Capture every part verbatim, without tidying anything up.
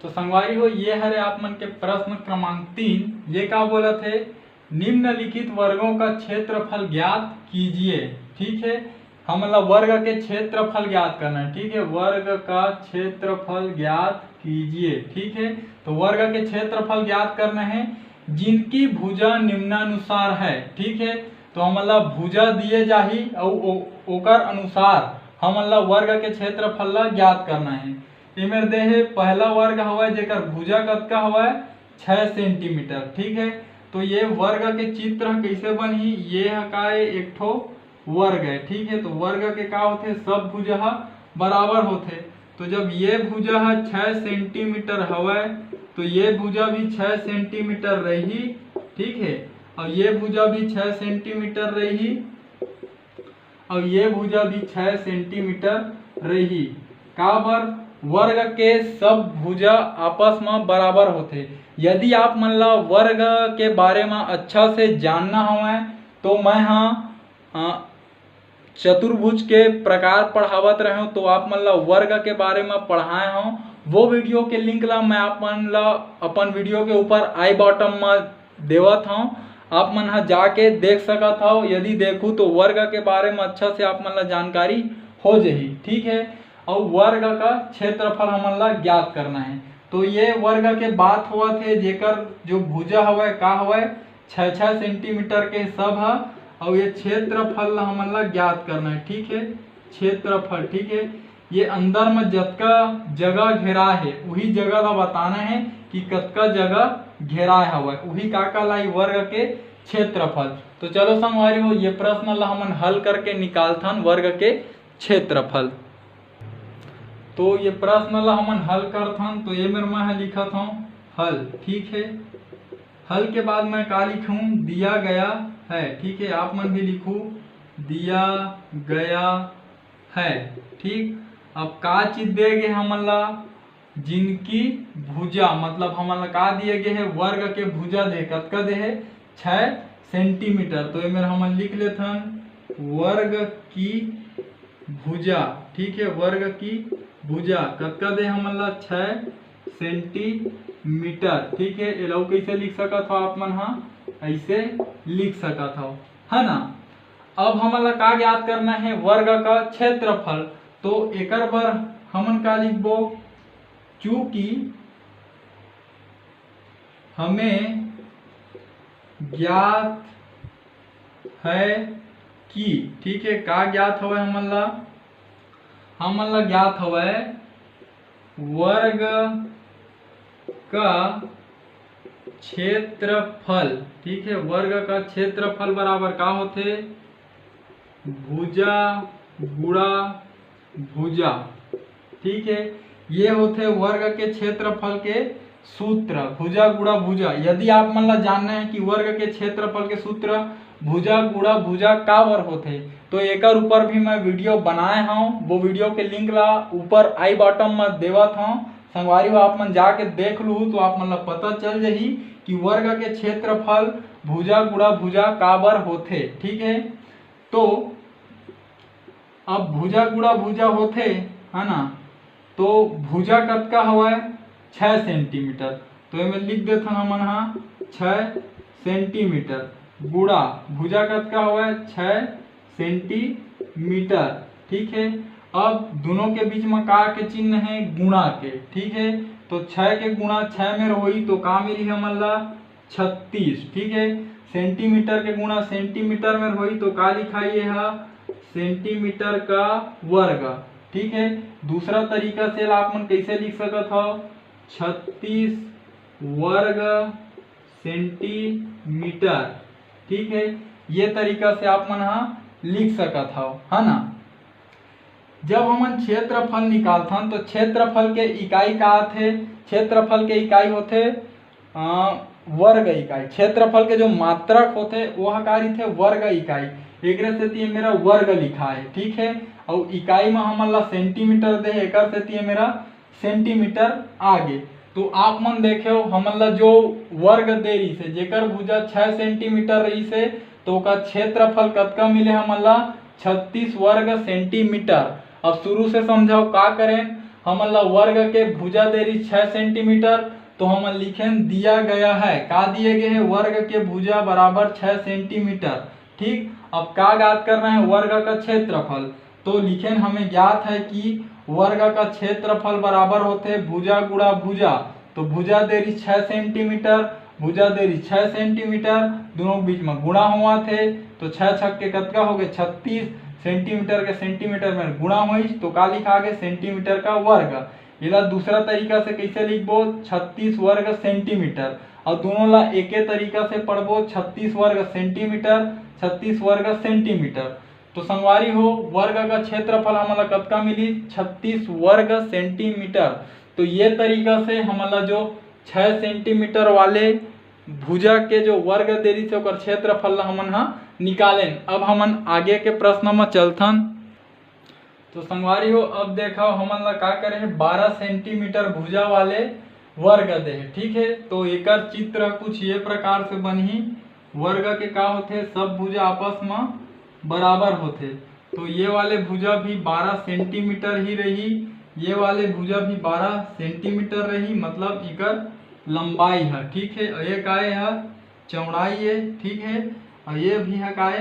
तो संगवारी हो, ये हरे आप मन के प्रश्न क्रमांक तीन। ये का बोलत हे? निम्नलिखित वर्गों का क्षेत्रफल ज्ञात कीजिए। ठीक है, हमला वर्ग के क्षेत्रफल ज्ञात करना है। ठीक है, वर्ग का क्षेत्रफल ज्ञात कीजिए। ठीक है, तो वर्ग के क्षेत्रफल ज्ञात करना है, जिनकी भुजा निम्नानुसार है। ठीक है, तो हमला भुजा दिए जाही अउ ओ-, ओकर अनुसार हमला वर्ग के क्षेत्रफल ला ज्ञात करना है। ये मेर दे हे, पहला वर्ग हवय जेकर भुजा कतका हवय? छः सेंटीमीटर। ठीक है, तो ये वर्ग के चित्र ह कइसे बनही? ये ह का ए? एक ठो वर्ग है। ठीक है, तो वर्ग के का होथे? सब भुजा ह बराबर होथे। तो जब ये भुजा ह छः सेंटीमीटर हवय, तो ये भुजा भी छः सेंटीमीटर रही। ठीक है, और ये भुजा भी छः सेंटीमीटर रही, और ये भुजा भी छः सेंटीमीटर रही। काबर? वर्ग के सब भुजा आपस में बराबर होथे। यदि आप मन ला वर्ग के बारे में अच्छा से जानना हवय, तो मैं हा, अ, चतुर्भुज के प्रकार पढ़ावत रहेंव, तो आप मन ला वर्ग के बारे में पढ़ाए हंव। वो वीडियो के लिंक ला मैं आप मन ला अपन वीडियो के ऊपर आई बॉटम में देवत हंव, आप मन ह जाके देख सकत हव। यदि देखू तो वर्ग के बारे में अच्छा से आप मन ला जानकारी हो जही। ठीक है, अउ वर्ग का क्षेत्रफल हमन ला ज्ञात करना है। तो ये वर्ग के बात होवत हे, जेकर जो भुजा हवय, का हवय, छः छः सेंटीमीटर के सब ह, अउ ये क्षेत्रफल ला हमन ला ज्ञात करना है। ठीक है, क्षेत्रफल। ठीक है, ये अंदर में जतका जगह घेराय हे, उही जगह ला बताना है कि कतका जगह घेराय हवय, उही का कहलाई? वर्ग के क्षेत्रफल। तो चलो संगवारी हो, ये प्रश्न ला हमन हल करके निकालथन वर्ग के क्षेत्रफल। तो ये प्रश्न ला हमन हल करथन, तो ये मेर मैं ह लिखत हूँ हल। ठीक है, हल के बाद मैं का लिखूँ? दिया गया है। ठीक है, आप मन भी लिखू, दिया गया है। ठीक, अब का चीज दे गे हमन ला? जिनकी भुजा, मतलब हमन ला का दिए गे हे? वर्ग के भुजा दे, कतका दे हे? छः सेंटीमीटर। तो ये मेर हमन लिख लेथन वर्ग की भुजा। ठीक है, वर्ग की भुजा कतका दे हमन ला? छः सेंटीमीटर। ठीक है, एला अउ कइसे लिख सकत हो आप मन हा? ऐसे लिख सकत हो, है ना? अब हमन ला का ज्ञात करना है? वर्ग का क्षेत्रफल। तो एकर बर हमन का लिखबो? चूंकि हमें ज्ञात है कि, ठीक है, का ज्ञात हवय हमन ला? हमन ला ज्ञात हवय वर्ग का क्षेत्रफल। ठीक है, वर्ग का क्षेत्रफल बराबर का होथे? भुजा गुणा भुजा। ठीक है, ये होथे वर्ग के क्षेत्रफल के सूत्र, भुजा गुणा भुजा। यदि आप मन ला जानना है कि वर्ग के क्षेत्रफल के सूत्र भुजा गुणा भुजा काबर होथे, तो एकर ऊपर भी मैं वीडियो बनाए हूँ। वो वीडियो के लिंक ला ऊपर आई बॉटम में देवत हूँ, संगवारी हो, आप मन जाके देख लू तो आप मन ला पता चल जही कि वर्ग के क्षेत्रफल भुजा गुणा भुजा काबर होथे। ठीक है, तो अब भुजा गुणा भुजा होथे, है ना, तो भुजा कतका हवय? छः सेंटीमीटर। तो एमे लिख देथन हमन हा, छः सेंटीमीटर गुणा भुजा कतका हवय? छः सेंटीमीटर। ठीक है, अब दोनों के बीच में का के चिन्ह है? गुणा के। ठीक है, तो छः के गुणा छः में होही तो का मिली हमन ला? छत्तीस। ठीक है, सेंटीमीटर के गुणा सेंटीमीटर में होही तो का लिखाई ये हा? सेंटीमीटर का वर्ग। ठीक है, दूसरा तरीका से आप मन कैसे लिख सकत हो? छत्तीस वर्ग सेंटीमीटर। ठीक है, ये तरीका से आप मन हा लिख सकत हो, है ना। जब हमन क्षेत्रफल निकालथन तो क्षेत्रफल के इकाई का आथे? क्षेत्रफल के इकाई होथे, अ, वर्ग इकाई। क्षेत्रफल के जो मात्रक होथे वो ह का रहिथे? वर्ग इकाई। एकरे सेती ये मेरा वर्ग लिखा है, ठीक है। अउ इकाई में हमन ला सेंटीमीटर दे हे, एकर सेती ये मेरा सेंटीमीटर आ गे। तो आप मन देखे हो, हमन ला जो वर्ग दे रहिस हे, जेकर भुजा छः सेंटीमीटर रहिस हे, तो ओकर क्षेत्रफल कतका मिले हमन ला? छत्तीस वर्ग सेंटीमीटर। अब शुरू से समझाओ का करें, हमन ला वर्ग के भुजा दे रही छह सेंटीमीटर, तो हमन लिखेन दिया गया है। का दिए गए है? वर्ग के भुजा बराबर छह सेंटीमीटर। ठीक, अब का ज्ञात करना है? वर्ग का क्षेत्रफल। तो लिखेन हमें ज्ञात है कि वर्ग का क्षेत्रफल बराबर होते भुजा गुणा भुजा। तो भुजा दे रही छह सेंटीमीटर, भुजा दे रही छह सेंटीमीटर, दोनों के बीच में गुणा हुआ थे, तो छह छक के कतका हो गए? छत्तीस। सेंटीमीटर के सेंटीमीटर में गुणा हुई तो का लिखा गए? सेंटीमीटर का वर्ग। एला दूसरा तरीका से कैसे लिखबो? छत्तीस वर्ग सेंटीमीटर। और दोनों ला एके तरीका से पढ़बो, छत्तीस वर्ग सेंटीमीटर, छत्तीस वर्ग सेंटीमीटर। तो संगवारी हो, वर्ग का क्षेत्रफल हमन ला कतका मिली? छत्तीस वर्ग सेंटीमीटर। तो ये तरीका से हमन ला जो छह सेंटीमीटर वाले भुजा के जो वर्ग दे रही थे, ओकर क्षेत्रफल ला हमन हा निकालेन। अब हमन आगे के प्रश्न में चलथन। तो संगवारी हो, अब देखो हमन ला का करे है, बारह सेंटीमीटर भुजा वाले वर्ग दे है। ठीक है, तो एकर चित्र कुछ ये प्रकार से बनही। वर्ग के का होथे? सब भुजा आपस में बराबर होथे। तो ये वाले भुजा भी बारह सेंटीमीटर ही रही, ये वाले भुजा भी बारह सेंटीमीटर रही, मतलब इकर लंबाई है। ठीक है, और ये काय है? चौड़ाई है। ठीक है, और ये भी है काय?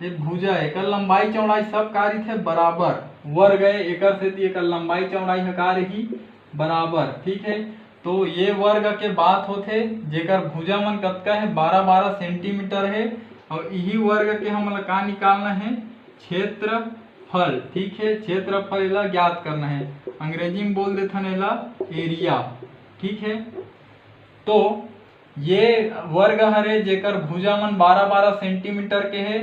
ये भुजा है, एकर लंबाई चौड़ाई सब का रहिथे बराबर। वर्ग है, एकर सेती एकर लंबाई चौड़ाई है का रही? बराबर। ठीक है, तो ये वर्ग के बात होथे, जेकर भुजा मन कतका है? बारह बारह सेंटीमीटर है। और यही वर्ग के हमन ला का निकालना है? क्षेत्रफल। ठीक है, क्षेत्रफल एला ज्ञात करना है, अंग्रेजी में बोल देथन एला एरिया। ठीक है, तो ये वर्ग हरे जेकर भुजा मन बारह बारह सेंटीमीटर के हे,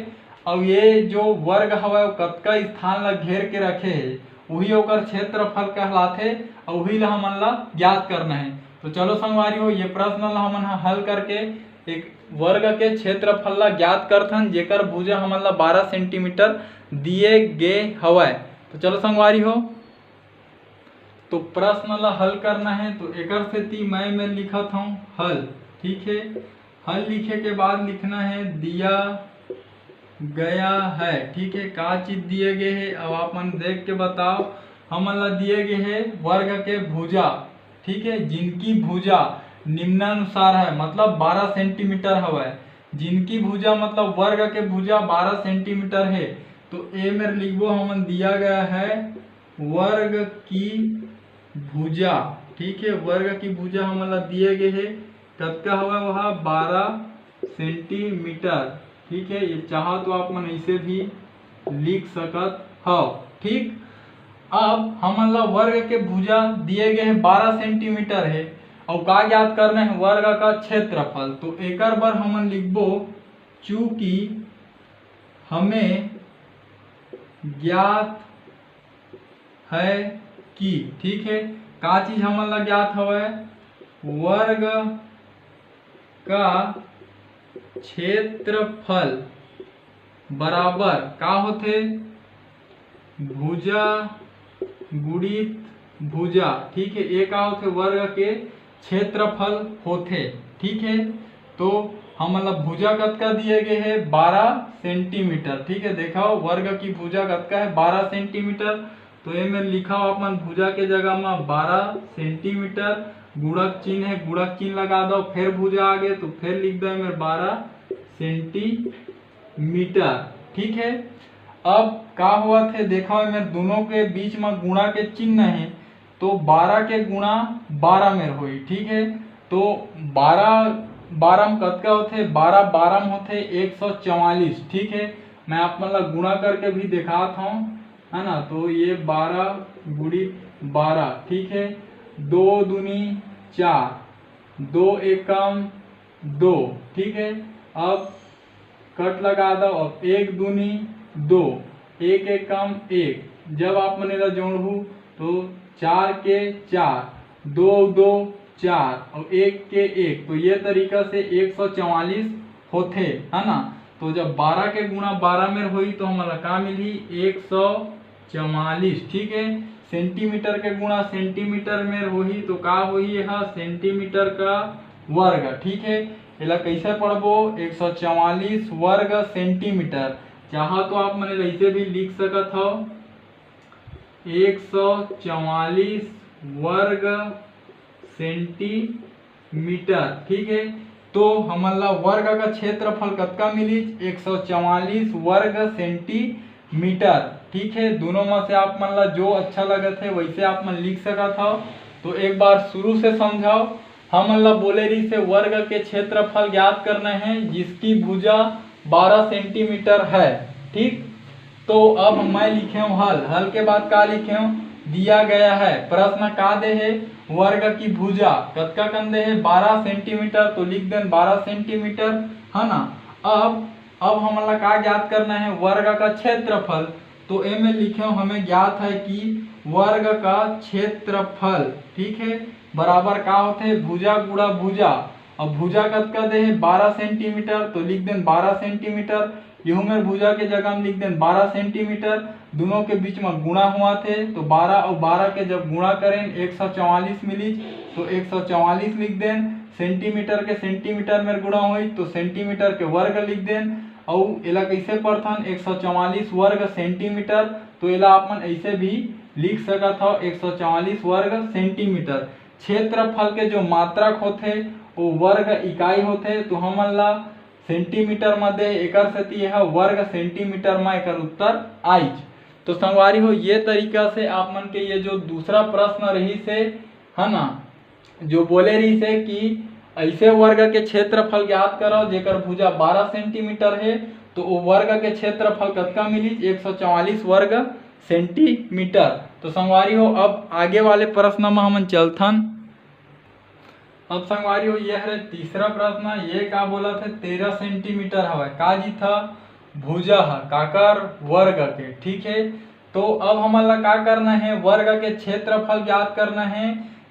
अउ ये जो वर्ग हवय वो कतका स्थान ला घेर के रखे हे, वही ओकर क्षेत्रफल कहलाथे, अउ वही ला हमन ला ज्ञात करना है। तो चलो संगवारी हो, ये प्रश्न ला हमन ह हल करके एक वर्ग के क्षेत्रफल ला ज्ञात करथन, जेकर भुजा हमन ला बारह सेंटीमीटर दिए गे हवय। तो चलो संगवारी हो, तो प्रश्न ला हल करना है, तो एकर सेती मैं, मैं लिखत हूँ हल। ठीक है, हल लिखे के बाद लिखना है दिया गया है। ठीक है, का चीज दिए गए है, अब आप मन देख के बताओ। हमन ला दिए गए है वर्ग के भुजा। ठीक है, जिनकी भुजा निम्नानुसार है, मतलब बारह सेंटीमीटर हवय। जिनकी भुजा मतलब वर्ग के भुजा बारह सेंटीमीटर है, तो ए मेर लिखबो हमन दिया गया है वर्ग की भुजा। ठीक है, वर्ग की भुजा हमन ला दिए गए है, कतका हवय वह? बारह सेंटीमीटर। ठीक है, ये चाहो तो आप मन ऐसे भी लिख सकत हव। ठीक, अब हमन ला वर्ग के भुजा दिए गए है बारह सेंटीमीटर है, अउ का ज्ञात करना है? वर्ग का क्षेत्रफल। तो एकर बर हमन लिखबो, चूंकि हमें ज्ञात है कि, ठीक है, का चीज हमन ला ज्ञात हवय? वर्ग का क्षेत्रफल बराबर का होथे? भुजा गुणित भुजा। ठीक है, ये का होथे? वर्ग के क्षेत्रफल होथे। ठीक है, तो हमन ला भुजा कतका दिए गए है? बारह सेंटीमीटर। ठीक है, देखो वर्ग की भुजा कतका है? बारह सेंटीमीटर। तो ये में लिखा हो अपन भुजा के जगह में बारह सेंटीमीटर, गुणक चिन्ह है, गुणक चिन्ह लगा दो, फिर भुजा आ गए तो फिर लिख दो ये में बारह सेंटीमीटर। ठीक है, अब का हुआ थे, देखो ये में दोनों के बीच में गुणा के चिन्ह है, तो बारह के गुणा बारह में होई। ठीक है, तो बारह बारह में कतका होथे? बारह बारह में होथे एक सौ चवालीस। ठीक है, मैं आप मन ला गुणा करके भी दिखात हूँ, है ना। तो ये बारह गुणित बारह, ठीक है, दो दूनी चार, दो एकम दो। ठीक है, अब कट लगा दो। अब एक दूनी दो, एक एकम एक, जब आप मन एला जोड़हू तो चार के चार, दो दो चार और एक के एक, तो ये तरीका से एक सौ चवालीस होथे, है ना। तो जब बारह के गुणा बारह में होही तो हमन ला का मिलही? एक सौ चवालीस। ठीक है, सेंटीमीटर के गुणा सेंटीमीटर में होही तो का होही? यह सेंटीमीटर का वर्ग। ठीक है, एला कैसे पढ़बो? एक सौ चवालीस वर्ग सेंटीमीटर। चाहो तो आप मन एला ऐसे भी लिख सकत हो, एक सौ चवालीस वर्ग सेंटीमीटर। ठीक है, तो हमन ला वर्ग का क्षेत्रफल कतका मिलिस? एक सौ चवालीस वर्ग सेंटीमीटर। ठीक है, दोनों में से आप मन ला जो अच्छा लगत है वैसे आप मन लिख सकत हव। तो एक बार शुरू से समझाओ, हमन ला बोले रहिस हे वर्ग के क्षेत्रफल ज्ञात करना है जिसकी भुजा बारह सेंटीमीटर है। ठीक, तो अब मैं लिखे हूँ हल। हल के बाद का लिखे हूँ? दिया गया है, प्रश्न का दे है? वर्ग की भुजा कतका कन दे है? बारह सेंटीमीटर, तो लिख देन बारह सेंटीमीटर, है ना। अब अब हमन ला का ज्ञात करना है? वर्ग का क्षेत्रफल। तो एमे लिखे हूँ, हमें ज्ञात है कि वर्ग का क्षेत्रफल, ठीक है, बराबर का होथे? भुजा गुणा भुजा। अब भुजा कतका दे है? बारह सेंटीमीटर, तो लिख देन बारह सेंटीमीटर। यहू मेर भुजा के जगह में लिख देन बारह सेंटीमीटर। दोनों के बीच में गुणा हुआ थे, तो बारह और बारह के जब गुणा करें, एक सौ चवालीस मिलिस, तो एक सौ चवालीस लिख देन। सेंटीमीटर के सेंटीमीटर में गुणा हुई, तो सेंटीमीटर के वर्ग लिख देन। अउ एला कैसे पढ़थन? एक सौ चवालीस वर्ग सेंटीमीटर, तो एला आप मन ऐसे भी लिख सकत हव, एक सौ चवालीस वर्ग सेंटीमीटर। क्षेत्रफल के जो मात्रक होथे, वो वर्ग इकाई होथे, तो हमन ला सेंटीमीटर म दे, एकर सेती यह वर्ग सेंटीमीटर म एकर उत्तर आइच। तो संगवारी हो, ये तरीका से आप मन के ये जो दूसरा प्रश्न रहिस हे, है ना, जो बोले रहिस हे कि ऐसे वर्ग के क्षेत्रफल ज्ञात करव जेकर भुजा बारह सेंटीमीटर हे, तो वो वर्ग के क्षेत्रफल कतका मिलिस? एक सौ चवालीस वर्ग सेंटीमीटर। तो संगवारी हो, अब आगे वाले प्रश्न म हमन चलथन। अब संगवारी हो, ये हरे तीसरा प्रश्न, ये का बोलत हे? तेरह सेंटीमीटर हवय। का जीत ह? भुजा ह, काकर? वर्ग के। ठीक है, तो अब हमन ला का करना है? वर्ग के क्षेत्रफल ज्ञात करना है,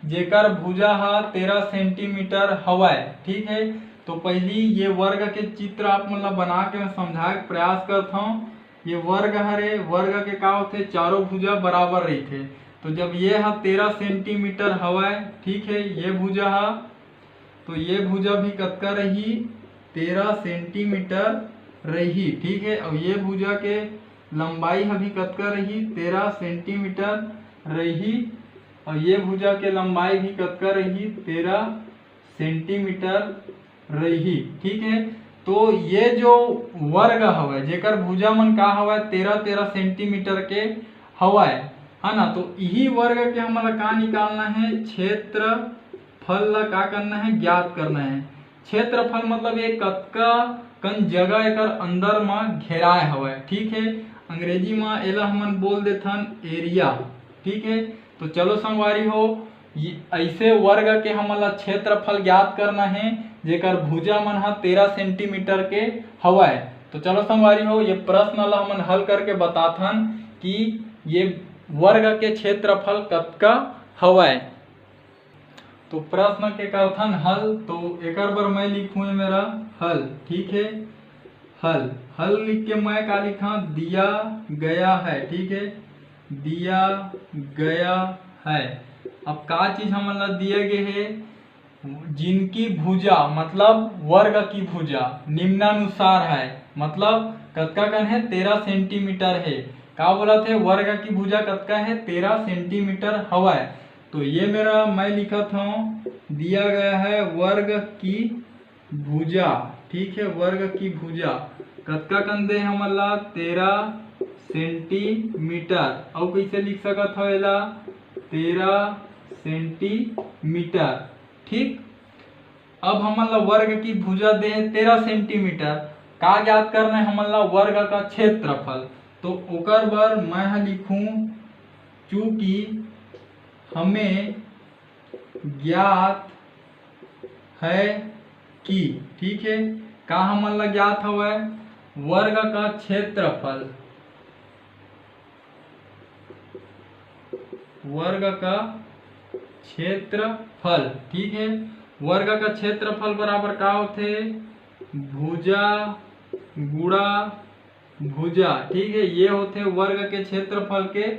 जेकर भुजा ह तेरह सेंटीमीटर हवय। ठीक है, तो पहली ये वर्ग के चित्र आप मन ला बना के मैं समझाए के प्रयास करत हूँ। ये वर्ग हरे, वर्ग के का होथे? चारों भुजा बराबर रहिथे। तो जब ये ह तेरह सेंटीमीटर हवय, ठीक है, ये भुजा ह, तो ये भुजा भी कतका रही? तेरह सेंटीमीटर रही। ठीक है, अब ये भुजा के लंबाई ह भी कतका रही? तेरह सेंटीमीटर रही। और ये भुजा के लंबाई भी कतका रही? तेरह सेंटीमीटर रही। ठीक है, तो ये जो वर्ग हवय, जेकर भुजा मन का हवय? तेरह तेरह सेंटीमीटर के हवय, है ना। तो इही वर्ग के हमन ला का निकालना है? क्षेत्रफल ला का करना है? ज्ञात करना है। क्षेत्रफल मतलब ये कतका कन जगह एकर अंदर म घेराए हवय। ठीक है, अंग्रेजी म एला हमन बोल देथन एरिया। ठीक है, तो चलो संगवारी हो, ये ऐसे वर्ग के हमन ला क्षेत्रफल ज्ञात करना है, जेकर भुजा मन ह तेरह सेंटीमीटर के हवय। तो चलो संगवारी हो, ये प्रश्न ला हमन हल करके बताथन कि ये वर्ग के क्षेत्रफल कतका हवय। तो प्रश्न के करथन हल। तो एकर बर मैं लिखूँ ये मेरा हल। ठीक है, हल, हल लिख के मैं का लिखा? दिया गया है। ठीक है, दिया गया है। अब का चीज हमन ला दिया गे हे? जिनकी भुजा मतलब वर्ग की भुजा निम्नानुसार है, मतलब कतका कन है? तेरह सेंटीमीटर है। का बोलत हे? वर्ग की भुजा कतका है? तेरह सेंटीमीटर हवय। तो ये मेरा, मैं लिखत हूँ, दिया गया है वर्ग की भुजा। ठीक है, वर्ग की भुजा कतका कन दे हमन ला? तेरह सेंटीमीटर। अउ कैसे लिख सकत हो एला? तेरह सेंटीमीटर। ठीक, अब हमन ला वर्ग की भुजा दे हे तेरह सेंटीमीटर। का ज्ञात करना है हमन ला? वर्ग का क्षेत्रफल। तो ओकर बर मैं ह लिखूं, चूंकि हमें ज्ञात है कि, ठीक है, का हमन ला ज्ञात हवय? वर्ग का क्षेत्रफल, वर्ग का क्षेत्रफल। ठीक है, वर्ग का क्षेत्रफल बराबर का होथे? भुजा गुणा भुजा। ठीक है, ये होथे वर्ग के क्षेत्रफल के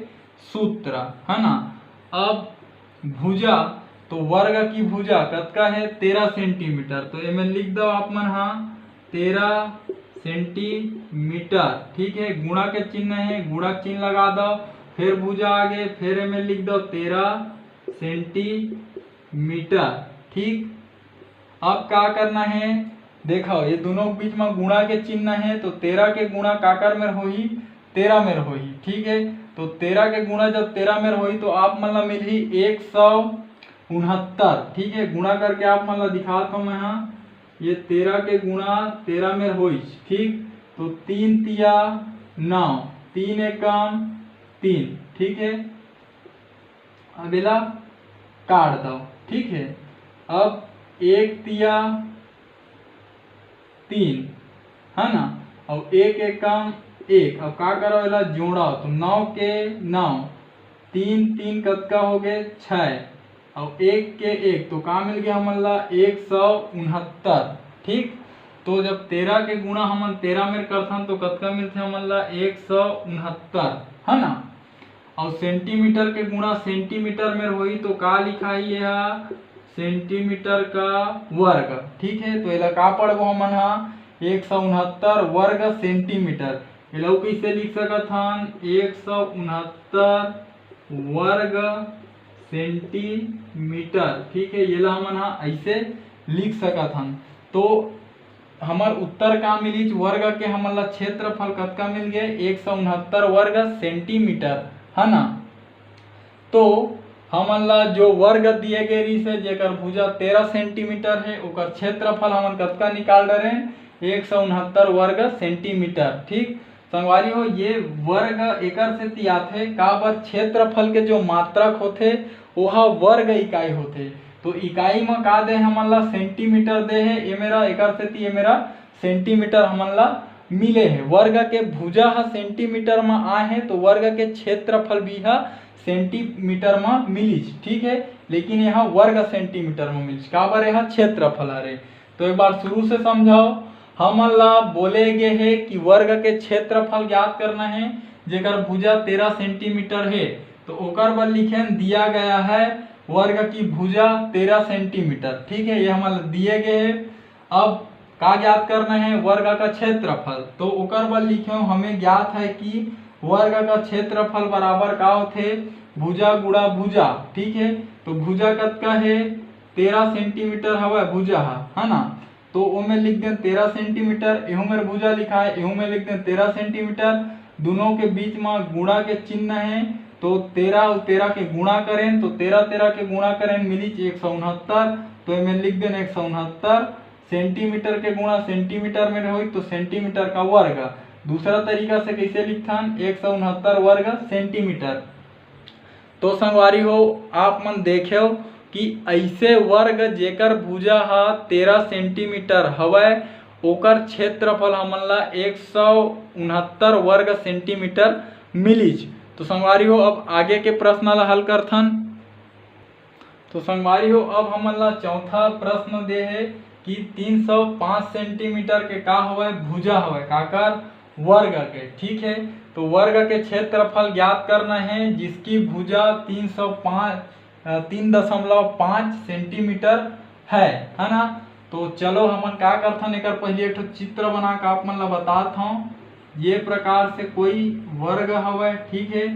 सूत्र, है ना। अब भुजा, तो वर्ग की भुजा कतका है? तेरह सेंटीमीटर। तो एमे लिख दो आप मन हा, तेरह सेंटीमीटर। ठीक है, गुणा के चिन्ह है, गुणा के चिन्ह लगा दो। फिर भुजा आगे, फिर एमे लिख दो तेरह सेंटीमीटर। ठीक, अब का करना है, देखो ये दोनों के बीच में गुणा के चिन्ह है, तो तेरह के गुणा काकर मेर होही, तेरह मेर होही। ठीक है, तो तेरह के गुणा जब तेरह मेर होही तो आप मन ला मिलही एक सौ उनहत्तर। ठीक है, गुणा करके आप मन ला दिखात हूँ मैं, हाँ, ये तेरह के गुणा तेरह मेर होइस। ठीक, तो तीन तिया नौ, तीन एकम तीन। ठीक है, अब एला काट दो। ठीक है, अब एक तिया तीन, है ना, और एक एकम एक। अब का करो, एला जोड़ो तो नौ के नौ, तीन तीन कतका हो गए, छः, और एक के एक, तो का मिल गया हमन ला, एक सौ उनहत्तर। ठीक, तो जब तेरह के गुणा हमन तेरह मेर करथन तो कतका मिलथे हमन ला, एक सौ उनहत्तर, है ना। और सेंटीमीटर के गुणा सेंटीमीटर मेर होही तो का लिखाही, ये सेंटीमीटर का वर्ग। ठीक है, तो एला का पढ़बो हमन हा, एक सौ उनहत्तर वर्ग सेंटीमीटर। एला अउ कइसे लिख सकत हन, एक सौ उनहत्तर वर्ग सेंटीमीटर। ठीक है, एला हमन हा ऐसे लिख सकत हन। तो हमर उत्तर का मिलिच, वर्ग के हमन ला क्षेत्रफल कतका मिल गए, एक सौ उनहत्तर वर्ग सेंटीमीटर, है ना। तो हमन ला जो वर्ग दिए गए रहिस हे, जेकर भुजा तेरह सेंटीमीटर है, ओकर क्षेत्रफल हमन कतका निकाल डरेन, एक सौ उनहत्तर वर्ग सेंटीमीटर। ठीक संगवारी हो, ये वर्ग एकर सेती आथे, काबर क्षेत्रफल के जो मात्रक होथे, ओहा वर्ग इकाई होथे। तो इकाई म का दे हे हमन ला, सेंटीमीटर दे हे, ये मेरा एकर सेती ये मेरा सेंटीमीटर हमन ला मिले हे। वर्ग के भुजा ह सेंटीमीटर म आए हे, तो वर्ग के क्षेत्रफल भी ह सेंटीमीटर म मिलिच। ठीक है, लेकिन यहाँ वर्ग सेंटीमीटर म मिलिच, काबर यहाँ क्षेत्रफल हरे। तो एक बार शुरू से समझाओ, हमन ला बोले गे हे कि वर्ग के क्षेत्रफल ज्ञात करना है, जेकर भुजा तेरह सेंटीमीटर है, तो ओकर बर लिखेन दिया गया है वर्ग की भुजा तेरह सेंटीमीटर। ठीक है, ये हमन ला दिए गए है। अब का ज्ञात करना है, वर्ग का क्षेत्रफल। तो ओकर बर लिखे हमें ज्ञात है कि वर्ग का क्षेत्रफल बराबर का होथे, भुजा गुणा भुजा। ठीक है, तो भुजा कतका है, तेरह सेंटीमीटर हवय भुजा हा, है ना। तो ओमे लिख देन तेरह सेंटीमीटर, एहू मेर भुजा लिखा है, एहू में लिख देन तेरह सेंटीमीटर। दोनों के बीच में गुणा के चिन्ह है, तो तेरह और तेरह के गुणा करें, तो तेरह तेरह के गुणा करें मिलिच एक सौ उनहत्तर। तो एमे लिख देन एक सौ उनहत्तर सेंटीमीटर के गुणा सेंटीमीटर में होई तो सेंटीमीटर का वर्ग। दूसरा तरीका से कैसे लिखथन, एक सौ उनहत्तर वर्ग सेंटीमीटर। तो संगवारी हो, आप मन देखेव कि ऐसे वर्ग जेकर भुजा ह तेरह सेंटीमीटर हवय, ओकर क्षेत्रफल हमन ला एक सौ उनहत्तर वर्ग सेंटीमीटर मिलिच। तो संगवारी हो, अब आगे के प्रश्न ला हल करथन। तो संगवारी हो, अब हमन ला चौथा प्रश्न दे हे कि तीन सौ पाँच सेंटीमीटर के का हवय, भुजा हवय, काकर, वर्ग के। ठीक है, तो वर्ग के क्षेत्रफल ज्ञात करना है, जिसकी भुजा तीन सौ पाँच, अ, तीन दशमलव पाँच सेंटीमीटर है, है ना। तो चलो हमन का करथन, एकर पहले एक ठो चित्र बना के आप मन ला बतात हूँ। ये प्रकार से कोई वर्ग हवय, ठीक है,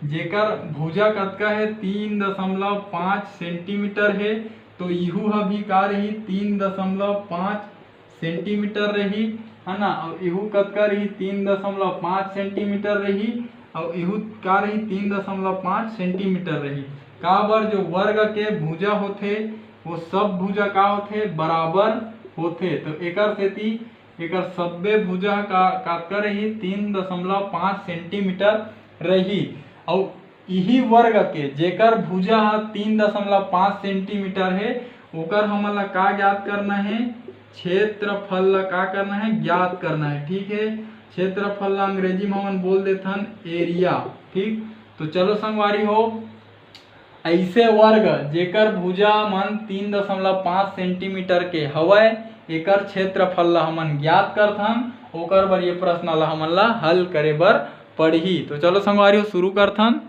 जेकर भुजा कतका है, तीन दशमलव पाँच सेंटीमीटर है। तो इहू ह भी का रही, तीन दशमलव पाँच सेंटीमीटर रही, है ना। और इहू कतका रही, तीन दशमलव पाँच सेंटीमीटर रही। और इहू का रही, तीन दशमलव पाँच सेंटीमीटर रही। काबर, जो वर्ग के भुजा होथे, वो सब भुजा का होथे, बराबर होथे। तो एकर सेती एकर सब्बे भुजा का, कातका रही, तीन दशमलव पाँच सेंटीमीटर रही। और इही वर्ग के जेकर भुजा ह तीन दशमलव पाँच सेंटीमीटर है, ओकर हमन ला का ज्ञात करना है, क्षेत्रफल ला का करना है, ज्ञात करना है। ठीक है, क्षेत्रफल ला अंग्रेजी में हमन बोल देथन एरिया। ठीक, तो चलो संगवारी हो, ऐसे वर्ग जेकर भुजा मन तीन दशमलव पाँच सेंटीमीटर के हवय, एकर क्षेत्रफल ला हमन ज्ञात करथन, ओकर बर ये प्रश्न ला हमन ला हल करे बर पड़ही। तो चलो संगवारी हो, शुरू करथन।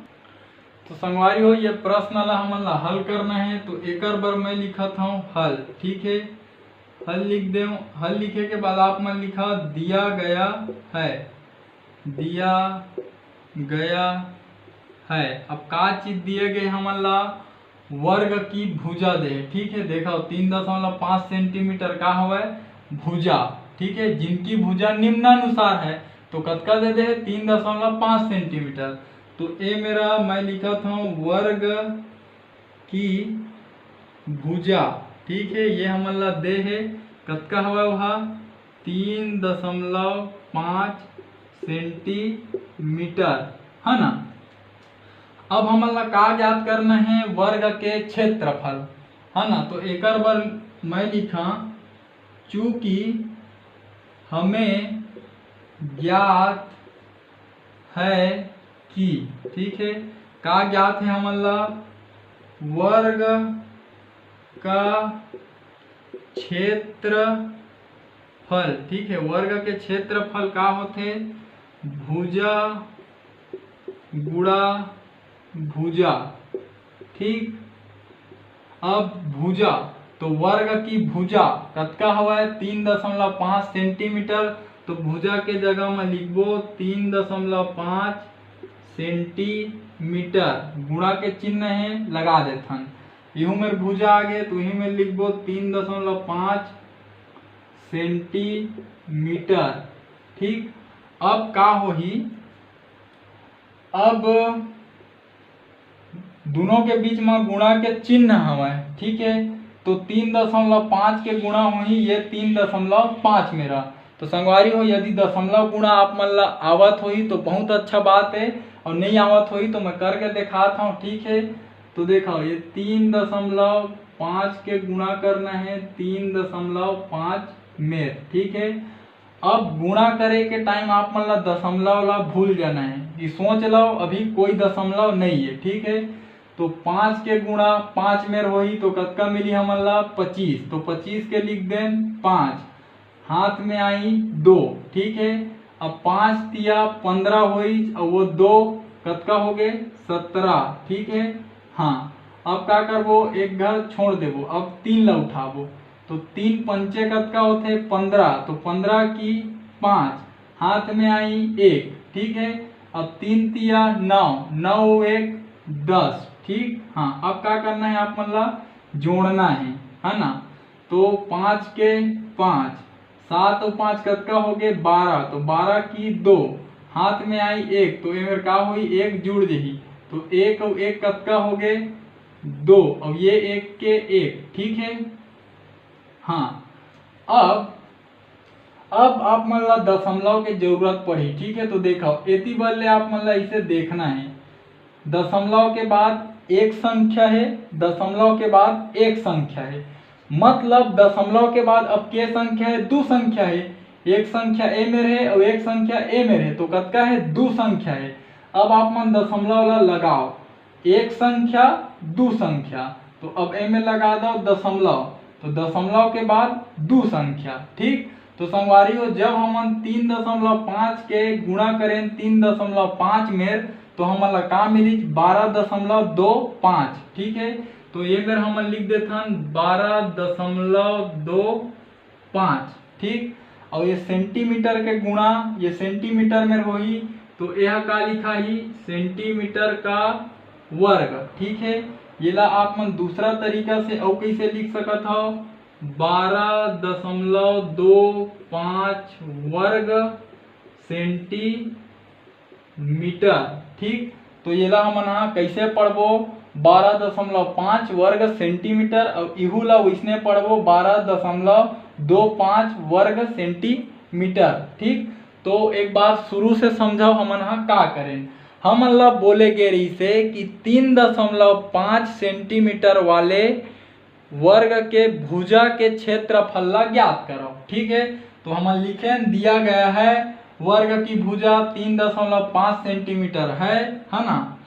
तो संगवारी हो, ये प्रश्न ला हमन ला हल करना है, तो एकर बर मैं लिखत हूँ हल। ठीक है, हल लिख दे। हल लिखे के बाद आप मन लिखा, दिया गया है, दिया गया है। अब का चीज दिए गए हमन ला? वर्ग की भुजा दे हे। ठीक है, देखो, तीन दशमलव पाँच सेंटीमीटर का हवय? भुजा। ठीक है, जिनकी भुजा निम्नानुसार है, तो कतका दे दे हे? तीन दशमलव पाँच सेंटीमीटर। तो ए मेरा, मैं लिखत हूँ वर्ग की भुजा। ठीक है, ये हमन ला दे हे, कतका हवय ओहा? तीन दशमलव पाँच सेंटीमीटर, है ना। अब हमन ला का ज्ञात करना है? वर्ग के क्षेत्रफल, है ना। तो एकर बर मैं लिखा, चूंकि हमें ज्ञात है कि, ठीक है, का ज्ञात है हमन ला? वर्ग का क्षेत्रफल। ठीक है, वर्ग के क्षेत्रफल का होथे? भुजा गुणा भुजा। ठीक, अब भुजा, तो वर्ग की भुजा कतका हवय? तीन दशमलव पाँच सेंटीमीटर। तो भुजा के जगह में लिखबो तीन दशमलव पाँच सेंटीमीटर, गुणा के चिन्ह है, लगा देथन। इहू मेर भुजा आगे, तो इही मेर लिखबो तीन दशमलव पाँच सेंटीमीटर। ठीक, अब का होही? अब दोनों के बीच में गुणा के चिन्ह हवय, ठीक है। तो तीन दशमलव पाँच के गुणा होही, ये तीन दशमलव पाँच मेरा। तो संगवारी हो, यदि दशमलव गुणा आप मन ला आवत होही तो बहुत अच्छा बात है, और नहीं आवत होही तो मैं करके दिखात हूँ, ठीक है। तो देखो, ये तीन दशमलव पाँच के गुणा करना है तीन दशमलव पाँच मेर, ठीक है। अब गुणा करे के टाइम आप मन ला दशमलव ला भूल जाना है, कि सोच लो अभी कोई दशमलव नहीं है, ठीक है। तो पाँच के गुणा पाँच मेर होही तो कतका मिली हमन ला? पच्चीस। तो पच्चीस के लिख देन पाँच, हाथ में आई दो, ठीक है। अब पाँच तिया पन्द्रह होइस, और वो दो कतका हो गए? सत्रह, ठीक है। हाँ, अब का करबो? एक घर छोड़ देबो, अब तीन ला उठाबो। तो तीन पंचे कतका होथे? पन्द्रह। तो पन्द्रह की पाँच, हाथ में आई एक, ठीक है। अब तीन तिया नौ, नौ एक दस, ठीक। हाँ, अब का करना है आप मन ला? जोड़ना है, है ना। तो पाँच के पाँच, सात और पाँच कतका हो गए? बारह। तो बारह की दो, हाथ में आई एक, तो एमेर का होई? एक जुड़ जही। तो एक और एक कतका हो गए? दो। अब ये एक के एक, ठीक है। हाँ, अब अब आप मन ला दशमलव के जरूरत पड़ही, ठीक है। तो देखो, एती बर ले आप मन ला इसे देखना है, दशमलव के बाद एक संख्या है, दशमलव के बाद एक संख्या है, मतलब दशमलव के बाद अब के संख्या है? दू संख्या है। एक संख्या ए मेर है और एक संख्या ए मेर है, तो कतका है? दू संख्या है। अब आप मन दशमलव ला लगाओ, एक संख्या, दू संख्या, तो अब एमे लगा दो दशमलव, तो दशमलव के बाद दू संख्या, ठीक। तो संगवारी हो, जब हमन तीन दशमलव पाँच के गुणा करें तीन दशमलव पाँच मेर, तो हमन ला का मिलिच? बारह दशमलव दो पाँच, ठीक है। तो ये मेर हमन लिख देथन बारह दशमलव दो पाँच, ठीक। और ये सेंटीमीटर के गुणा ये सेंटीमीटर में होही, तो यह का लिखाही? सेंटीमीटर का वर्ग, ठीक है। ये ला आप मन दूसरा तरीका से अउ कैसे लिख सकत हव? बारह दशमलव दो पाँच वर्ग सेंटीमीटर, ठीक। तो ये ला हमन हा कैसे पढ़बो? बारह दशमलव पाँच वर्ग सेंटीमीटर, और इहू ला वैसने पढ़बो, बारह दशमलव दो पाँच वर्ग सेंटीमीटर, ठीक। तो एक बार शुरू से समझाओ, हमन हा का करें। हमन ला बोले गे रहिसे कि तीन दशमलव पाँच सेंटीमीटर वाले वर्ग के भुजा के क्षेत्रफल ला ज्ञात करो, ठीक है। तो हमन लिखेन, दिया गया है वर्ग की भुजा तीन दशमलव पाँच सेंटीमीटर है, है ना।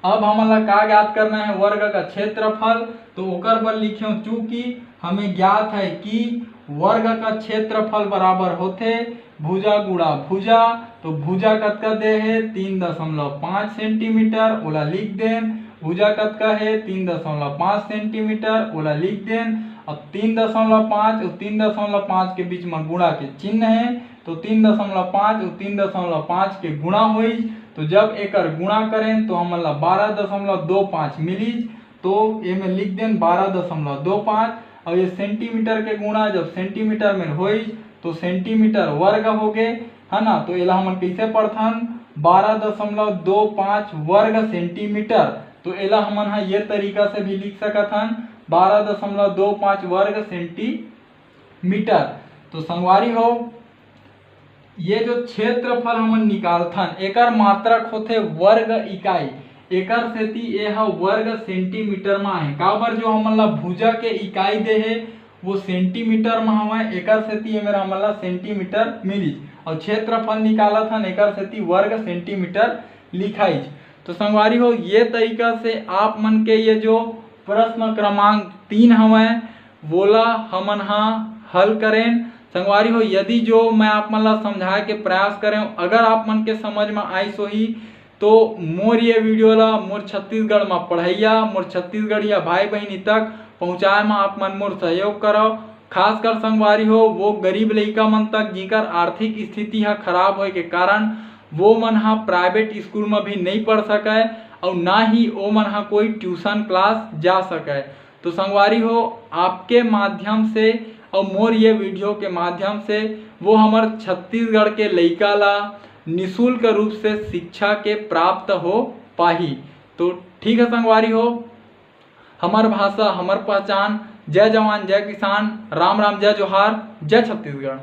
अब हमन ला का ज्ञात करना है? वर्ग का क्षेत्रफल। तो ओकर बर लिखेव, चूंकि हमें ज्ञात है कि वर्ग का क्षेत्रफल बराबर होथे भुजा गुणा भुजा। तो भुजा कतका दे हे? तीन दशमलव पाँच सेंटीमीटर, ओला लिख देन। भुजा कतका हे? तीन दशमलव पाँच सेंटीमीटर, ओला लिख देन। अब तीन दशमलव पाँच और तीन दशमलव पाँच के बीच में गुणा के चिन्ह है, तो तीन दशमलव पाँच और तीन दशमलव पाँच के गुणा होइस, तो जब एकर गुणा करेन तो हमन ला बारह दशमलव दो पाँच मिलिस। तो एमे लिख देन बारह दशमलव दो पाँच। और ये सेंटीमीटर के गुणा जब सेंटीमीटर में होइस तो सेंटीमीटर वर्ग हो गे, है ना। तो एला हमन कैसे पढ़थन? बारह दशमलव दो पाँच वर्ग सेंटीमीटर। तो एला हमन हा ये तरीका से भी लिख सकत हन, बारह दशमलव दो पाँच वर्ग सेंटीमीटर। तो संगवारी हो, ये जो क्षेत्रफल हमन निकालथन, एकर मात्रक होथे वर्ग इकाई। एकर सेती ए ह वर्ग सेंटीमीटर म आहे। काबर, जो हमन ला भुजा के इकाई दे हे, वो सेंटीमीटर म हवय, एकर सेती एमेर हमन ला सेंटीमीटर मिलिस। और क्षेत्रफल निकालत हन, एकर सेती वर्ग सेंटीमीटर लिखाइस। तो संगवारी हो, ये तरीका से आप मन के ये जो प्रश्न क्रमांक तीन हवय, वोला हमन हा हल करेन। संगवारी हो, यदि जो मैं आप मन ला समझाए के प्रयास करें, अगर आप मन के समझ में आइस होही, तो मोर ये वीडियो ला मोर छत्तीसगढ़ म पढ़इया, मोर छत्तीसगढ़िया भाई बहिनी तक पहुँचाए म आप मन मोर सहयोग करव। खासकर संगवारी हो, वो गरीब लइका मन तक, जिकर आर्थिक स्थिति ह खराब होए के कारण वो मन ह प्राइवेट स्कूल म भी नइ पढ़ सकय, अउ ना ही ओ मन ह कोई ट्यूशन क्लास जा सकय। तो संगवारी हो, आपके माध्यम से और मोर ये वीडियो के माध्यम से वो हमर छत्तीसगढ़ के लइका ला निशुल्क रूप से शिक्षा के प्राप्त हो पाही। तो ठीक है संगवारी हो, हमर भाषा, हमर पहचान। जय जवान, जय किसान, राम राम, जय जोहार, जय छत्तीसगढ़।